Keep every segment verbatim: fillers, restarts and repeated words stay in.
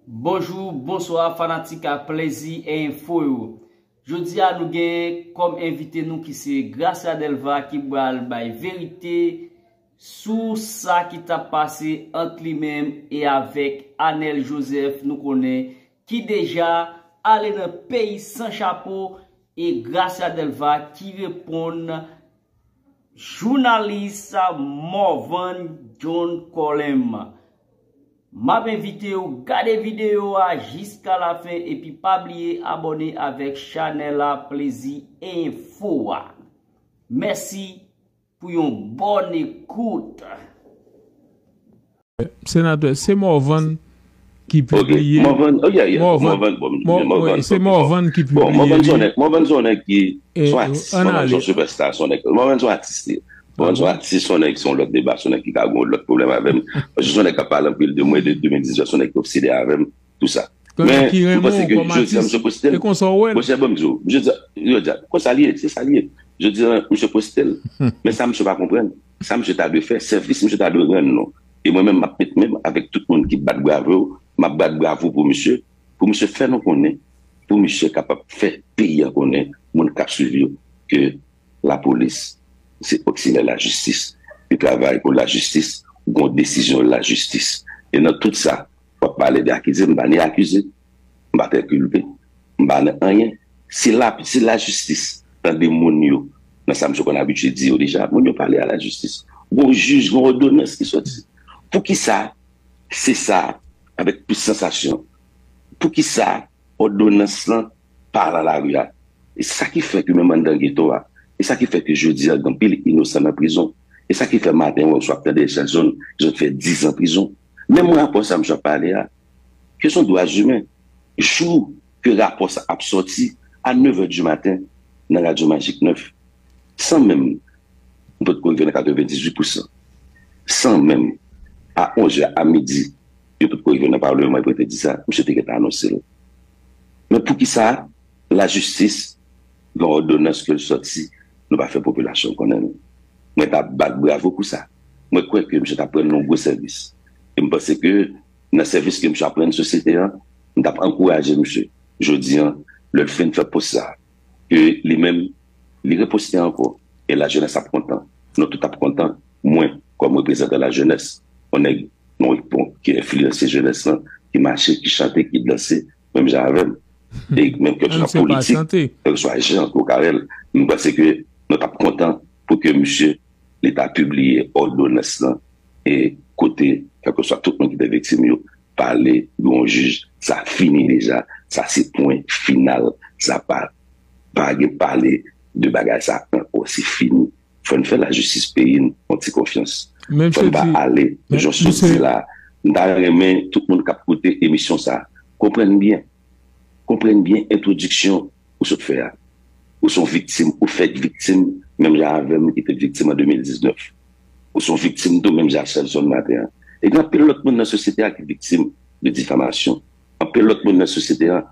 Bonjou, bonswa, fanatik a Plezi Enfo yo. Jodi a, nou gen kòm envite nou ki se Gracia Delva ki pral bay verite sou sa ki t ap pase ant li menm e avèk Anel Joseph, nou konnen, ki deja ale nan peyi san chapo, e Gracia Delva ki reponn jounalis Morvan John Colem. M ap envite w gade videyo a jiska lafen epi pa bliye abòne avèk chanèl la Plezi Enfo a. Mèsi pou yon bòn ekout. Senatè, se Morvan ki pibliye. Morvan, oh yeah, yeah. Morvan, bon, Morvan, se Morvan ki pibliye. Bon, Morvan se yon nèg, Morvan se yon nèg ki se yon atis, Morvan se yon sipèsta, se yon nèg. Morvan se yon atis li. Bon, se yon atis, se yon nèg, se yon lòt deba, se yon nèg ki ka gen yon lòt pwoblèm avè m. Paske se yon nèg k ap pale anpil de mwen, de de mil diznèf, se yon nèg ki obsede avè m, tou sa. Men, m panse ke jodi a, misye poste l. Monchè, ban m di w, jodi a, jodi a, konsa li ye, se sa li ye. Jodi a, misye poste l. Men sa misye pa konprann, sa misye ta dwe fè, sèvis misye ta dwe rann nou. E mwen menm, m ap met men m avèk tout moun ki bat bravo, m ap bat bravo pou misye, pou misye fè nou konnen, pou misye kapab fè peyi a konnen, moun k ap swiv yo, ke lapolis se oksinè lajistis. Li travay pou lajistis, gon desizyon lajistis. E nan tout sa, w ap pale de akize, m pa ni akize, m pa t enkilpe, m pa nan anyen. Se la, se lajistis, tande moun yo, nan sa misye konn abitye di yo deja, moun yo pale a lajistis. Gon jij, gon òdonans ki sòti. Poukisa se sa, avèk tout sansasyon, poukisa òdonans lan pa nan lari a. E sa ki fè ke menm anndan geto a, e sa ki fè ke jodi a gen anpil inosan nan prizon. E sa ki fè maten an w ap tande Echelson, Echelson fè diz an prizon. Menm rapò sa misye ap pale a, kesyon dwa imen, jou ke rapò sa ap sòti a nèf è di maten nan Radyo Majik nèf, san menm, m potko rive nan katrevendizuit pousan. San menm, a onz è a midi, yo potko rive nan palman, mwen te di sa, misye te gentan anonse l. Men poukisa lajistis gen òdonans ke l sòti, nou pa fè popilasyon konnen l? Mwen t ap bat bravo pou sa. Mwen kwè ke misye t ap rann nou gwo sèvis. E m panse ke nan sèvis ke misye ap rann sosyete an, m t ap ankouraje misye. Jodi an, lè l fin fè pòs sa, ke li menm, li reposte ankò. E lajenès ap kontan. Nou tout ap kontan. Mwen, kòm reprezantan lajenès, yon nèg, yon, bon, ki enfliyanse jenès lan, ki mache, ki chante, ki danse, menm jan avè m. E menm kèlkeswa politik, kèlkeswa jan ke w ka wè l, m panse ke nou t ap kontan pou ke misye, li ta pibliye òdonans lan, e kote, kèlkeswa tout moun ki te viktim yo, pale, yon jij, sa fini deja, sa se pwen final, sa pa, pa gen pale de bagay sa ankò, se fini. Fò n fè lajistis peyi n yon ti konfyans. Fò n pa ale jan w sot di la. M ta renmen tout moun k ap koute emisyon sa a konprann byen. Konprann byen entwodiksyon ou sot fè a. Ou se yon viktim, ou fèk viktim, menm jan avè m ki te viktim an de mil diznèf. Ou se yon viktim tou, menm jan Echelson maten an. E gen anpil lòt moun nan sosyete a ki viktim de difamasyon. Anpil lòt moun nan sosyete a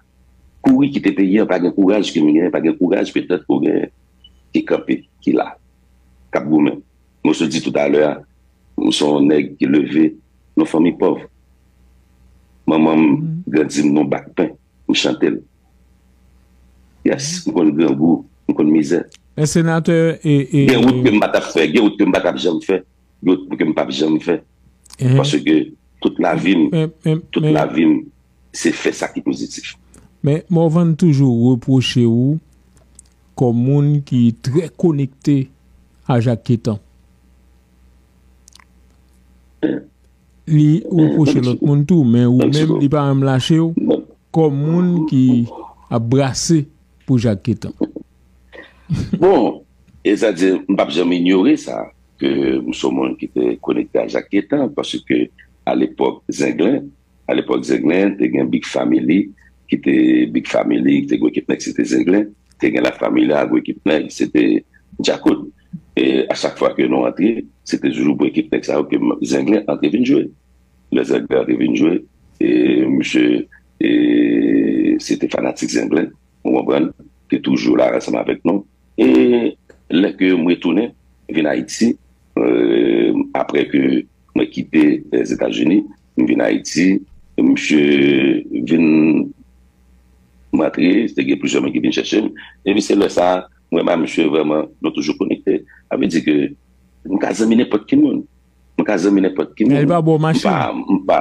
kouri kite peyi an, pa gen kouraj ke m genyen, pa gen kouraj petèt ke w genyen, ki kanpe, ki la, k ap goumen. Mwen sot di toutalè a, m se yon nèg ki leve nan fanmi pòv. Manman m grandi m nan yon bak pen, m chante l. Yes, m konn grangou, m konn mizè. Gen wout ke m pa t ap fè, gen wout ke m pa t ap janm fè, gen wout ke m p ap janm fè. Paske tout lavi m, tout lavi m, se fè sa ki pozitif. Men Morvan toujou repwoche w kòm moun ki trè konekte a Jakketan. Li repwoche lòt moun tou, men ou menm li pa janm lache w kòm moun ki ap brase pou Jakketan. Bon, e sa di, m p ap janm inyore sa, ke m se yon moun ki te konekte a Jakketan, paske a lepòk Zenglen, a lepòk Zenglen, te gen Big Family, ki te Big Family, ki te gwo ekip nèg, se te Zenglen, te gen La Family, gwo ekip nèg, se te Djakout. E a chak fwa ke nou antre, se te toujou pou ekip nèg sa yo ke Zenglen antre vin jwe. Lè Zenglen antre vin jwe, e misye, e se te fanatik Zenglen, ou konprann, te toujou la ansanm avèk nou. E lè ke mwen retounen, vin Ayiti, e, apre ke mwen kite Lèzetazini, m vin Ayiti, Misye vin, m antre, te gen plizyè moun ki vin chèche m. Epi se lè sa a, mwen menm misye vrèman, nou toujou konekte. Sa vle di ke m ka zanmi nenpòt ki moun. M ka zanmi nenpòt ki moun. Men li pa ba w machin. M pa,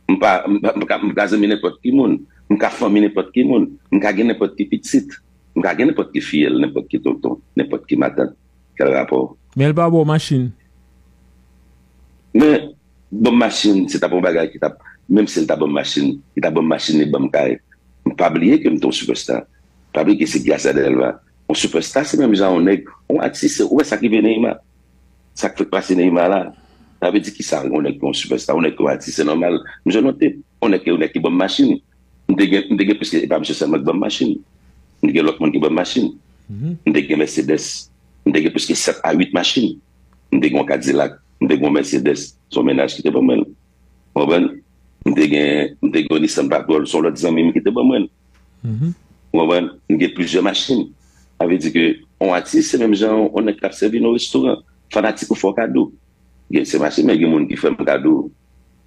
m pa, m pa, m pa, m ka, m ka zanmi nenpòt ki moun. M ka fanmi nenpòt ki moun. M ka gen nenpòt ki pitit. M ka gen nenpòt ki fiyèl, nenpòt ki tonton, nenpòt ki matant. Kèl rapò? Men li pa ba w machin. Men, ban m machin, se t ap yon bagay ki t ap, menm si l ta ban m machin, li ta ban m machin, li ban m kay. Pa bliye ke m te yon sipèsta. Pa bliye ke se gras a Delva. Yon sipèsta, se menm jan yon nèg, yon atis, se, ou wè sa k rive Neymar. Sa k fèk pase Neymar la. Sa vle di ki sa, yon nèg ki yon sipèsta, yon nèg ki yon atis, se nòmal. M jwenn yon tip, yon nèg ki, yon nèg ki ban m machin. M te gen, m te gen plis ke, e pa misye sèlman ki ban m machin. M te gen lòt moun ki ban m machin. M te gen Mercedes. M te gen plis ke sèt a uit machin. M te gen yon Cadillac. M te gen yon Mercedes. Se yon mennaj ki te ban mwen l. Ou konprann? M te gen, m te gen yon Nissan Patrol, se yon lòt zanmi m ki te ban mwen l. Ou konprann? M gen plizyè machin. Sa vle di ke yon atis, se menm jan yon nèg k ap sèvi nan yon restoran. Fanatik ou fè w kado. Gen se machin, men gen moun ki fè m kado.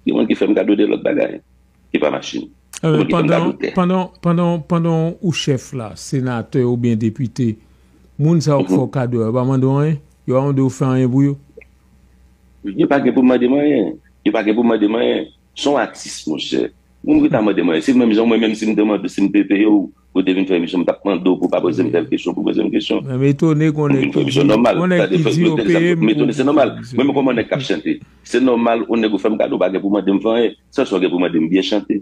Gen moun ki fè m kado de lòt bagay, ki pa machin. Gen moun ki fè m kado tè. Pandan, pandan, pandan ou chèf la, senatè oubyen depite, moun sa yo k fè w kado a, yo pa mande w anyen? Yo pa mande w fè anyen pou yo? Yo pa gen pou mande m anyen. Yo pa gen pou mande m anyen. Se yon atis, monchè. Moun ki ta mande m anyen. Se menm jan mwen menm, si m te mande, si m te peye w, ou te vin fè emisyon, m t ap mande w pou w pa poze m tèl kesyon, pou poze m kesyon. Men m etone kon nèg ki di, yon nèg ki di yo peye m pou m poze m kesyon. Mwen menm kòman nèg k ap chante. Se nòmal, yon nèg ou fè m kado, ou pa gen pou mande m fè anyen. Sèl sa w gen pou mande m byen chante.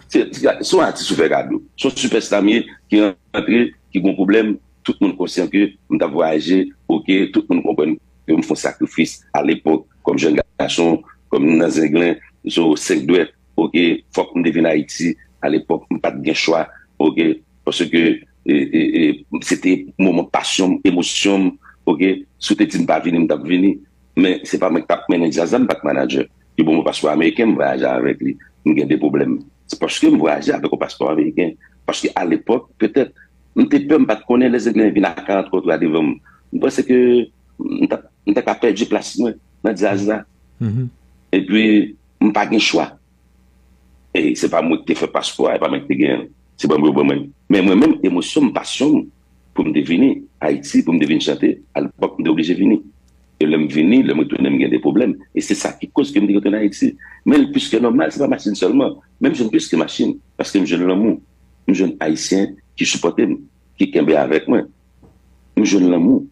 Se, se, se yon atis ou fè kado. Se yon sipèsta m ye ki rantre, ki gon pwoblèm. Tout moun konsyan ke m t ap vwayaje, oke, tout moun konprann ke m fè yon sakrifis alepòk, kòm jèn gason, kòm nan Zenglen, sou senk dwèt, oke, fòk m te vin Ayiti, alepòk, m pa t gen chwa, oke, paske, e, e, e, se te moman pasyon m, emosyon m, oke, si w te di m pa vini, m t ap vini, men se pa mwen k t ap mennen djaz la, m pa t manadjè. Yo ban m yon paspò ameriken, m vwayaje avèk li, m gen de pwoblèm. Se paske m vwayaje avèk yon paspò ameriken, paske alepòk, petèt, m te pè, m pa t konnen lè Zenglen vin a karant kontwa devan m. M panse ke m ta, m ta ka pèdi plas mwen nan djaz la. Epi, m pa gen chwa. E se pa mwen ki te fè paspò a, e pa mwen ki te genyen l. Se ban mwen yo ban mwen. Men mwen menm, emosyon m, pasyon m, pou m te vini Ayiti, pou m te vin chante, alepòk, m te oblije vini. E lè m vini, lè m retounen, m gen de pwoblèm. E se sa ki koz ke m te retounen Ayiti. Men l plis ke nòmal, se pa machin sèlman. Men m jwenn plis ke machin, paske m jwenn lanmou. M jwenn Ayisyen ki sipòte m, ki kenbe avèk mwen. M jwenn lanmou.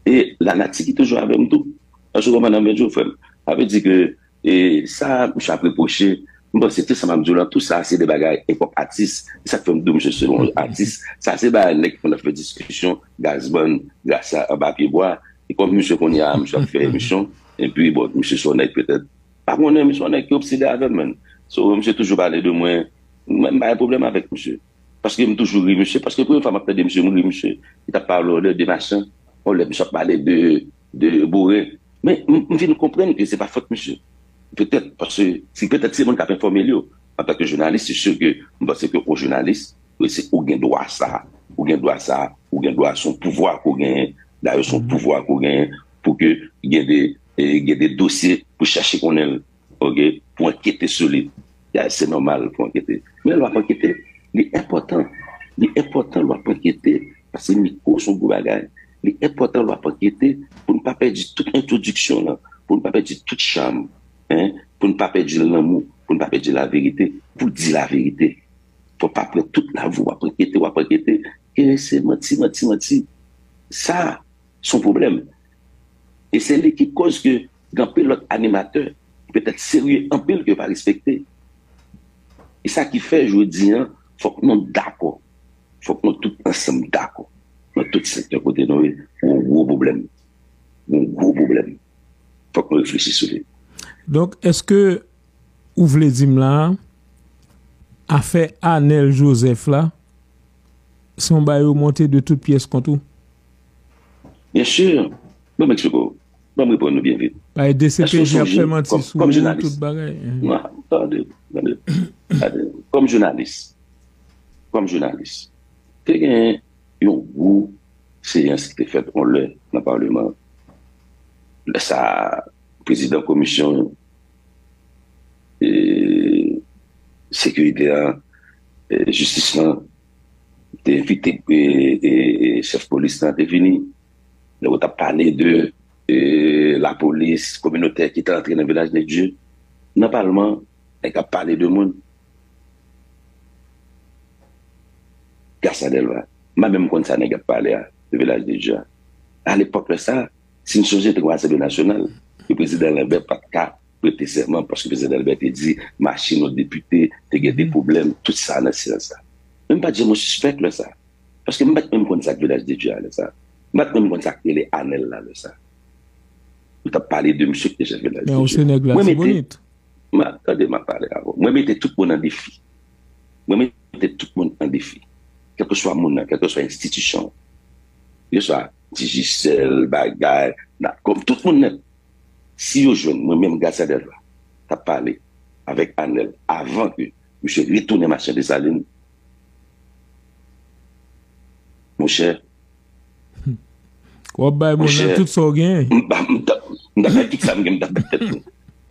E lanati ki toujou avè m tou. Èske w konprann sa m vle di w, frè m? Sa vle di ke, e sa misye ap repwoche, m panse tou sa m ap di w lan, tou sa se de bagay epòk atis. E sa k fè m di w misye se yon atis. Sa se bagay nèg ki konn ap fè diskisyon, gazbann, grasa anba pye bwa. E kòm misye kounye a, misye ap fè emisyon, epi bon, misye se yon nèg petèt, pa konnen, misye yon nèg ki obsede avè m, menn. So, misye toujou pale de mwen, mwen m pa gen pwoblèm avèk misye. Paske m toujou ri misye, paske premye fwa m ap tande misye, m ri misye. Li t ap pale yon lè de machan, yon lè misye ap pale de, de boure. Men m, m vin konprann ke se pa fòt misye. Petèt, paske si petèt se moun k ap enfòme l yo. Antanke jounalis, se si ke m panse ke yon jounalis, se ou gen dwa sa, ou gen dwa sa, ou gen dwa, se yon pouvwa ke w genyen. Dayè, se yon pouvwa ke w genyen pou ke gen de, e, gen de dosye pou chèche konnen l. Oke, pou ankete sou li. Ya, se nòmal pou ankete. Men lè w ap ankete, li enpòtan. Li enpòtan lè w ap ankete, paske mikwo se yon gwo bagay. Li enpòtan lè w ap ankete pou n pa pèdi tout entwodiksyon lan, pou n pa pèdi tout cham, en, pou n pa pèdi lanmou, pou n pa pèdi laverite, pou di laverite. Fò w pa pran tout lavi w ap ankete, w ap ankete, e se manti, manti, manti. Sa, se yon pwoblèm. E se li ki koz ke gen anpil lòt animatè ki petèt serye anpil ke yo pa respekte. E sa ki fè jodi a, fòk nou dakò. Fòk nou tout ansanm dakò. Nan tout sektè kote nou ye, gon gwo pwoblèm. Gon gwo pwoblèm. Fòk nou reflechi sou li. Donk, èske ou vle di m la, afè Anèl Joseph la, se yon bagay yo monte de tout pyès kont ou? Byen si. Ban m eksplike w. Ban m reponn ou byen vit. Bay D C P J ap fè manti sou ou, tout bagay. Non, tande, tande, tande. Kòm jounalis, kòm jounalis, te gen yon gwo seyans ki te fèt yon lè nan Palman. Lè sa a, prezidan komisyon, e, sekirite an, e, jistis lan, te envite, e, e, e, chèf polis lan te vini. Donk, yo t ap pale de, e, lapolis kominotè ki te antre nan Vilaj de Dye. Nan palman, nèg ap pale de moun. Gracia Delva. M pa menm konn sa nèg ap pale a, de Vilaj de Dye a. Alepòk, lè sa, si n sonje, te gen Asanble Nasyonal, e prezidan Lambert pa t ka prete sèman, paske prezidan Lambert te di, machin yon depite te gen de pwoblèm, tout sa nan silans la. Men m pa t janm yon sispèk lè sa. Paske m pa t menm konn sa k Vilaj de Dye a lè sa. M pa t menm konn sa k rele Anèl la lè sa. Yo t ap pale de misye ki te chèf Vilaj de Dye. Men ou se nèg Latibonit. Tande, m ap pale avè w. Mwen mete tout moun an defi. Mwen mete tout moun an defi. Kèlkeswa moun nan, kèlkeswa enstitisyon. Yo swa Digicel, bagay, Natcom, tout moun nèt. Si yo jwenn mwen menm Gracia Delva, t ap pale avèk Anèl avan ke misye retounen Machann Desalin, monchè, W ap bay moun nan tout sa w genyen. M t ap, m t ap, m t ap bay tout sa m gen, m t ap bay tèt mwen.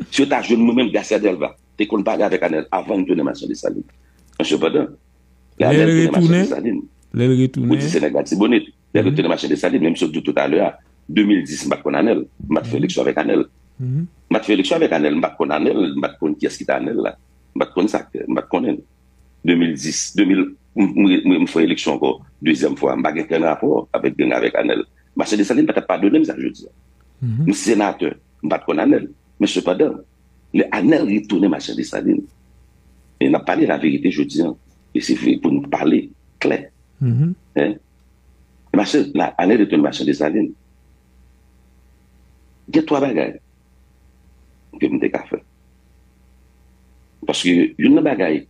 Si yo ta jwenn mwen menm, Gracia Delva te konn pale avèk Anèl avan l tounen Machann Desalin. Men sepandan, lè Anèl tounen Machann Desalin, lè l retounen, ou di se nèg Latibonit. Lè l retounen Machann Desalin, menm si w di w toutalè a, de mil dis, m pa t konn Anèl. M pa t fè eleksyon avèk Anèl. M pa t fè eleksyon avèk Anèl, m pa t konn Anèl, m pa t konn kiyès ki t Anèl la. M pa t konn sa, m pa t konnen l. de mil dis, de mil, m, m, m, m fè eleksyon ankò, dezyèm fwa, m pa gen kenn rapò avèk gang avèk Anèl. Machann Desalin pa t ap padone m sa jodi a. M senatè, m pa t konn Anèl. Men sepandan, lè Anèl retounen Machann Desalin, e n ap pale laverite jodi a, e se vre pou n pale klè. Hein? Machann, la, Anèl retounen Machann Desalin. Gen twa bagay ke m te ka fè. Paske youn nan bagay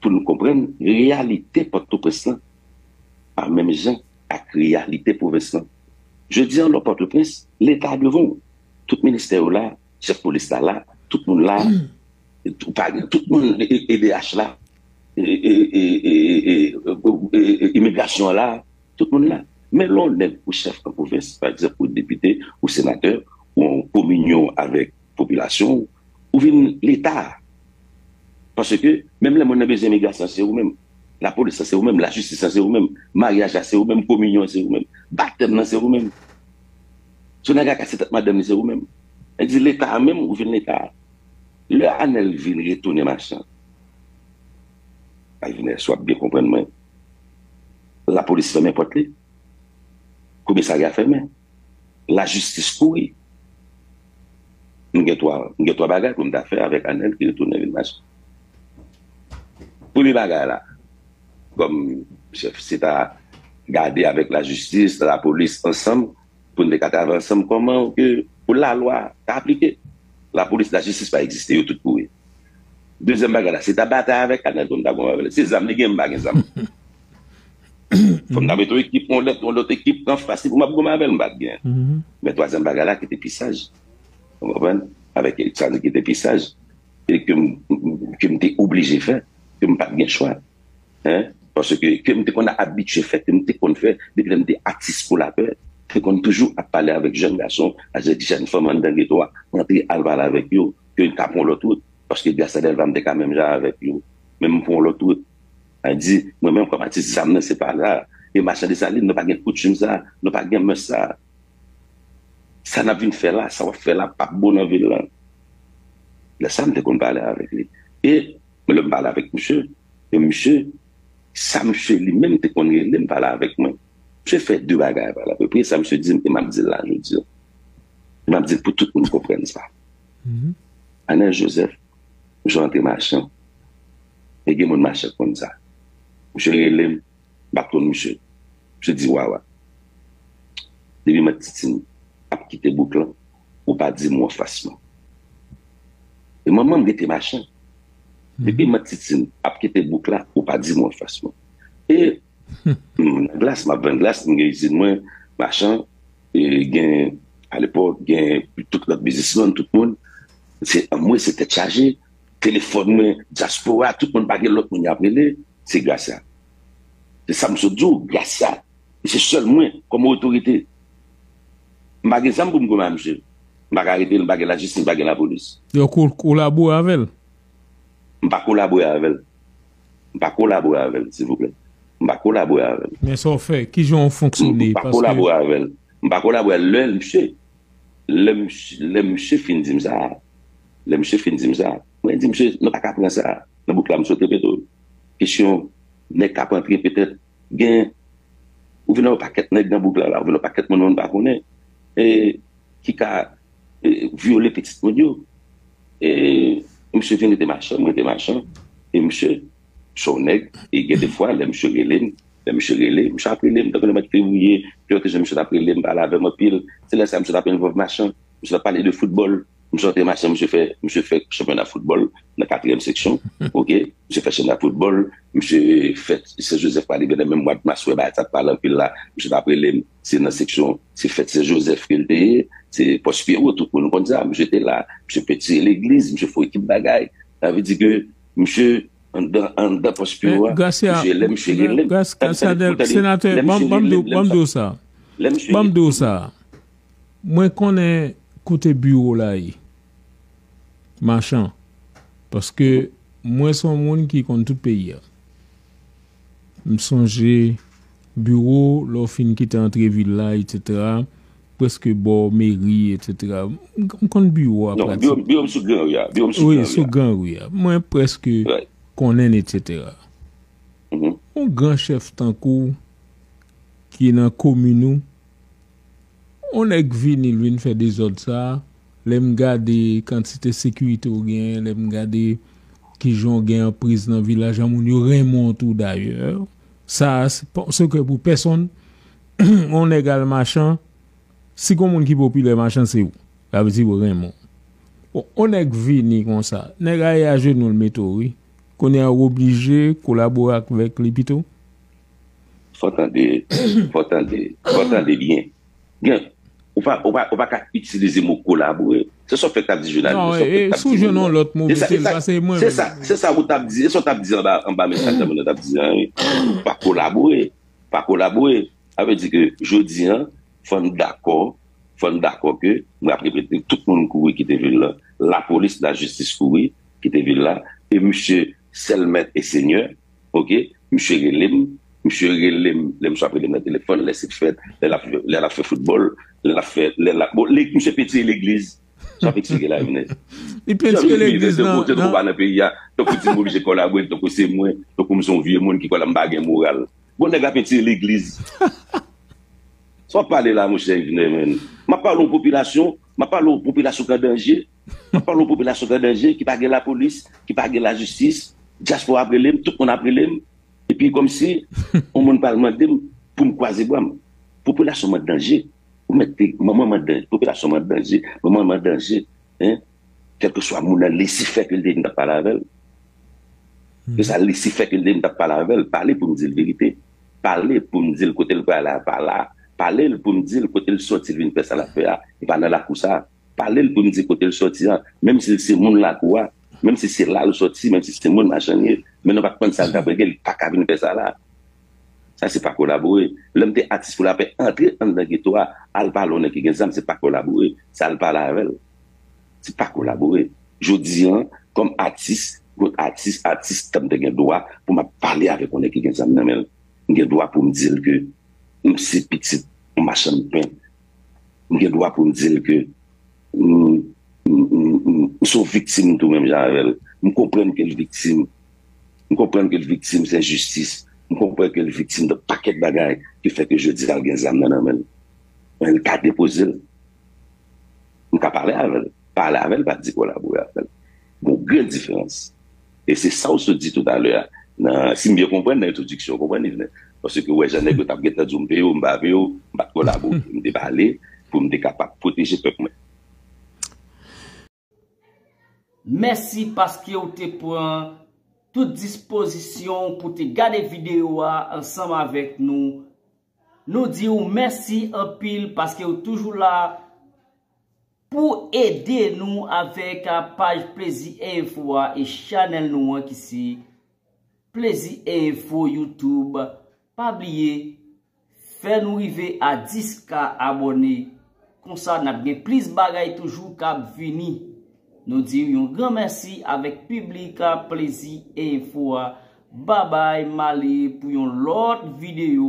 pou nou konprann, reyalite Pòtoprens lan pa menm jan ak reyalite pwovens lan. Jodi a, lè w Pòtoprens, Leta devan w. Tout ministè yo la, chèf polis la la, tout moun la, tout, pa, tout moun, e, e, E D H la, e, e, imigrasyon an la, tout moun la. Men lè w nèg ou chèf an pwovens, pa egzanp, ou depite, ou senatè, ou an kominyon avèk popilasyon w, ou vin Leta. Paske menm lè moun nan bezwen imigrasyon, se ou menm. Lapolis lan, se ou menm. Lajistis lan, se ou menm. Maryaj la, se ou menm. Kominyon an, se ou menm. Batèm nan, se ou menm. Si w nèg la kase tèt madanm li, se ou menm. Sa di Leta a menm, ou vin Leta a. Lè Anèl vin retounen machan, Alvinès, w ap byen konprann mwen. Lapolis fèmen pòt li. Komisarya fèmen. Lajistis kouri. M gen twa, m gen twa bagay pou m ta fè avèk Anèl ki retounen vin machan. Premye bagay la, kòm chèf, se ta gade avèk lajistis, lapolis ansanm, pou n te ka travay ansanm kòman ke pou lalwa ta aplike. Lapolis, lajistis pa egziste, yo tout kouri. Dezyèm bagay la, se ta batay avèk Anèl pou n ta gonm avè l. Se zam li gen, m pa gen zam. Fò m ta mete yon ekip, yon lòt, yon lòt ekip anfas li pou m ap gonm avè l, m pa t gen. Men twazyèm bagay la ki te pi saj. Ou konprann? Avèk sa ki te pi saj. E ke m, ke m te oblije fè, ke m pa t gen chwa. Hein? Paske ke m te konn abitye fè, ke m te konn fè, depi lè m te atis pou lapè, te konn toujou ap pale avèk jèn gason, avèk jèn fanm anndan geto a, antre al pale avèk yo, ke m ka pran yon lòt wout. Paske Gracia Delva m te ka menm jan avèk yo, men m pran yon lòt wout. Sa di, mwen menm kòm atis, zam nan se pa la. E machann Desalin, nou pa gen koutim sa, nou pa gen mès sa. Sa n ap vin fè la, sa w ap fè la, p ap bon nan vil lan. Lè sa, m te konn pale avèk li. E men lè m pale avèk misye, e misye, sa misye li menm te konn rele m pale avèk mwen. Misye fè de bagay pale avèk mwen. Premye sa misye di m, e m ap di l la jodi a. E m ap di l pou tout moun konprann sa. Anèl Jozèf, misye antre machan. E gen moun machan konn sa. Misye rele m, m pa t konn misye. Misye di, Wawa, depi m ap titine ap kite bouk lan, ou pa di mo anfas mwen. E manman m rete machan. Depi m ap titine ap kite bouk la, ou pa di mo anfas mwen. E m nan glas, m ap vann glas, m gen izin mwen, machan, e gen, alepòk, gen tout lòt biznismann, tout moun. Se anmwe, se tèt chaje. Telefòn mwen, dyaspora, tout moun pa gen lòt moun y ap rele, se Gracia. Se sa m sot di w, Gracia. E se sèl mwen, kòm otorite. M pa gen zam pou m goumen ak misye. M pa ka arete l, m pa gen lajistis, m pa gen lapolis. Yo kou- kolabore avè l. M pa kolabore avè l. M pa kolabore avè l, silvouplè. M pa kolabore avè l. Men sa w fè, kijan w fonksyone? M pa kolabore avè l. M pa kolabore avè l. Lè misye, lè misye, lè misye fin di m sa, lè misye fin di m sa, mwen di misye, nou pa ka pran sa. Nan bouk la, m sot repete w. Kesyon nèg k ap antre petèt, gen, ou vin yon pakèt nèg nan bouk la, la, ou vin yon pakèt moun, moun pa konnen, e, ki ka e, vyole pitit moun yo. E, misye vin rete machan, m rete machan. E misye, se yon nèg, e gen de fwa, lè misye rele m, lè misye rele, misye ap rele m, tankou lè m t fevriye, piyòte jan misye t ap rele m, pale avè m anpil. Se lè sa misye t ap envòlv machan, misye t ap pale de foutbòl. Misye antre machan, misye fè, misye fè chanpyona foutbòl nan katriyèm seksyon, oke? Misye fè chanpyona foutbòl, misye fè Sen Jozèf prale byen nan menm mwa d mas, wè bagay sa t pale anpil la, misye t ap rele m, se nan seksyon, se fèt Sen Jozèf ke l te ye, se Pòs Pyewo, tout moun konn sa, misye te la, misye petire legliz, misye fè yon ekip bagay. Sa vle di ke misye anndan, anndan Pòs Pyewo a, misye lè misye gen lè m, Senatè, ban m di w sa. Ban m di w sa. Mwen konnen kote biwo w la ye. Machan. Paske mwen se yon moun ki konn tout peyi a. M sonje biwo w, lè w fin kite antre vil la, etsetera, prèske bò meri, etsetera. M konn biwo a pratik. Biwo m sou Gran Ri a. Biwo m sou Gran Ri a. Wi, sou Gran Ri a. Mwen prèske konnen l, etsetera. Yon gran chèf tankou w ki nan komin ou, yon nèg vini, l vin fè dezòd sa a. Lè m gade kantite sekirite w genyen, lè m gade kijan w gen anpriz nan vil la, jan moun yo renmen w tou dayè. Sa a, se pa yon sekrè pou pèsonn. Yon nèg al machan, si gon moun ki popilè machan, se ou. Sa vle di yo renmen w. Bon, yon nèg vini konsa, nèg a ye ajenou l mete w, wi. Kounye a ou oblije kolabore avèk li pito. Fò tande, fò tande, fò tande byen. Gen, ou pa, ou pa, ou pa ka itilize mo kolabore. Se sa w fèk t ap di jounalis. Non, e, e, si w jwenn yon lòt mo, mete l, pase mwen menm. Se sa, se sa ou t ap di, se sa w t ap di anba, anba mesaj sa moun nan t ap di an, wi. Pa kolabore, pa kolabore. Sa vle di ke jodi an, fò n dakò, fò n dakò ke, mwen ap repete, tout moun kouri kite vil la. Lapolis, lajistis kouri kite vil la. E misye, sèl mèt e senyè, oke, misye rele m, misye rele m, lè misye ap rele m nan telefòn, lè se fèt, lè l ap, lè l ap fè foutbòl, lè l ap fè, lè l ap, bon, lè misye petire legliz, sa petire la, vini. Li petire legliz nan, nan. Tankou pa nan peyi a, tankou di m oblije kolabore, tankou se mwen, tankou m se yon vye moun ki kwè la m pa gen moral. Bon, nèg la petire legliz. Sa w ap pale la, monchè Yvener, menn? M ap pale yon popilasyon, m ap pale yon popilasyon k an danje. M ap pale yon popilasyon k an danje, ki pa gen lapolis, ki pa gen lajistis. Dyaspora ap rele m, tout moun ap rele m. Epi kòmsi yon moun pral mande m pou m kwaze bra m. Popilasyon m an danje. Ou mèt te, manman m an danje, popilasyon m an danje, manman m an danje. Hein? Kèlkeswa moun nan, lese fè ke l te ye, m t ap pale avè l. Se sa, lese fè ke l te ye, m t ap pale avè l. Pale pou m di l verite. Pale pou m di l kote l prale a, pa la. Pale l pou m di l kote l sòti, l vin fè sa l ap fè a. E pa nan lakou sa. Pale l pou m di kote l sòti a. Menm si l se moun lakou a, menm si se la l sòti, menm si se moun machann ye, men nou pa t konn sa l t ap regle, li pa ka vin fè sa la. Sa se pa kolabore. Lè m te atis pou lapè, antre anndan geto a, al pale yon nèg ki gen zam, se pa kolabore. Se al pale avè l. Se pa kolabore. Jodi an, kòm atis, kot atis, atis, m te gen dwa pou m ap pale avèk yon nèg ki gen zam nan men l. M gen dwa pou m di l ke m se pitit yon machann pen. M gen dwa pou m di l ke m, m, m, m, m se yon viktim tou menm jan avè l. M konprann ke l viktim. M konprann ke l viktim se enjistis. M konprann ke l viktim de pakèt bagay ki fè ke jodi a l gen zam nan nan men l. Men l ka depoze l. M ka pale avè l. Pale avè l pa di kolabore avè l. Gon grenn diferans. E se sa w sot di toutalè a. Nan, si m byen konprann nan entwodiksyon, w konprann, Yvener? Paske w wè jan nèg yo t ap gentan di w m peye w, m pa peye w, m pa t kolabore, m te pale pou m te kapab pwoteje pèp mwen. Mèsi paske w te pran tout dispozisyon w pou te gade videyo a ansanm avèk nou. Nou di w mèsi anpil paske w toujou la pou ede nou avèk paj Plezi Enfo a e chanèl nou an ki se Plezi Enfo YouTube. Pa bliye, fè nou rive a dis K abòne. Konsa n ap gen plis bagay toujou k ap vini. Nou di yon gran mèsi avèk piblik a Plezi Enfo a. Babay, m ale pou yon lòt videyo.